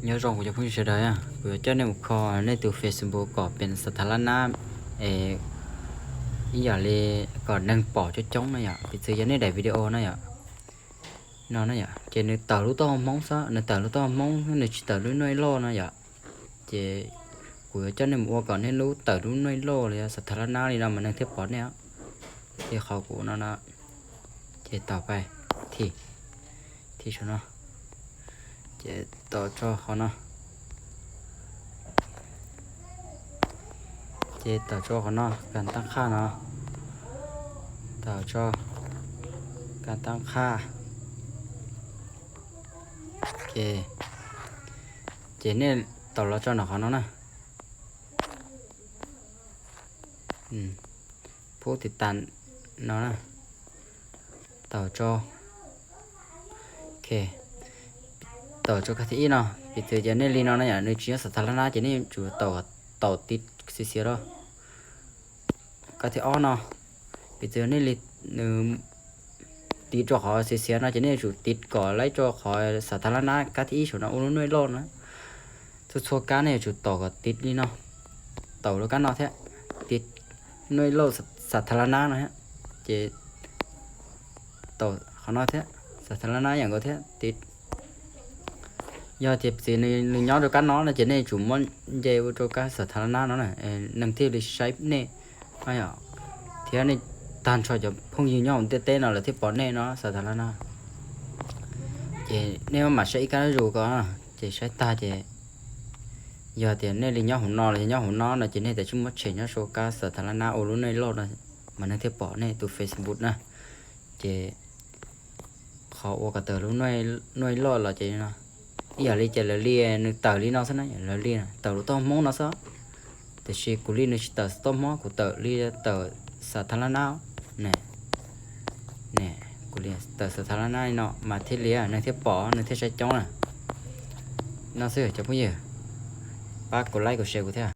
Nyob zoo kuv cov phooj ywg sawv daws, kuv yuav coj nej mus kho nej tus Facebook kom pem xav tha lab nab es ib yam li kom neeg pom coob coob no yom. Piv txwv yog nej daim video no yom, no na yom, ces nws tawm lub taub hau Hmoob xwb, nws tawm lub taub hau Hmoob, nws tsis tawm lub nuj loj no yom. Ces kuv yuav coj nej mus ua kom nej lub tawm lub nuj loj los yog xav tha lab nab li no mas neeg thiaj pom nej. Li qhov kuv no no, ces taus pais, thim, thim saum no, ces taus tso qhov no, ces taus tso qhov no kas tab qhaj no, taus tso kas tab qhaj. Ces nej taus los tso nram qhov no na, pub tiv tas no na, taus tso, taus tso kab thib ib no. Piv txwv ces nej li no na yom, nws tsis nyob xav tha lab nab ces nej yuav tsum taus, taus tiv xiav xiav rau kab thib ob no. Piv txwv nej li, nws tiv rau qhov xiav xiav no ces nej yuav tsum tiv kom laib rau qhov xav tha lab nab kab thib ib saum no ua lub nuj loj na. Txhua txhua kab nej yuav tsum taus kom tiv li no, taus lub kab no thiab, tiv nuj loj xav tha lab nab no thiab, ces taus qhov no thiab, xav tha lab nab yam nkaus thiab tiv. Yog tias txiv nws nyob rau kab no no ces nej tsum muab nce ua rau kab xav tha lab nab no na, neeg thiaj li saib nej no yom, thiab nej tag nrho cov phooj ywg nyob hauv ntiaj teb no lawv thiaj pom nej no xav tha lab nab. Ces nej mam saib ib kab zuj zus ko, ces saib tag ces yog tias nej li nyob hauv no los yog nyob hauv no no ces nej tawm tsij muab tshem nyob saum kab xav tha lab nab ua lub nuj loj no mas neeg thiaj pom nej tus Facebook na. Ces qhov ua kom tawm lub nuj loj los ces no, ib yam li ces lawv li nws tawm li no xwb na, lawv li tawm lub taub hau Hmoob no xwb. Tiam sis kuv li nws tsis tawm taub hau Hmoob, kuv tawm li tawm xav tha lab nab ne, kuv li tawm xav tha lab nab li no mas thiaj li neeg thiaj pom, neeg thiaj saib coob na. No xwb cov phooj ywg, pab kuv like kuv share kuv thiab.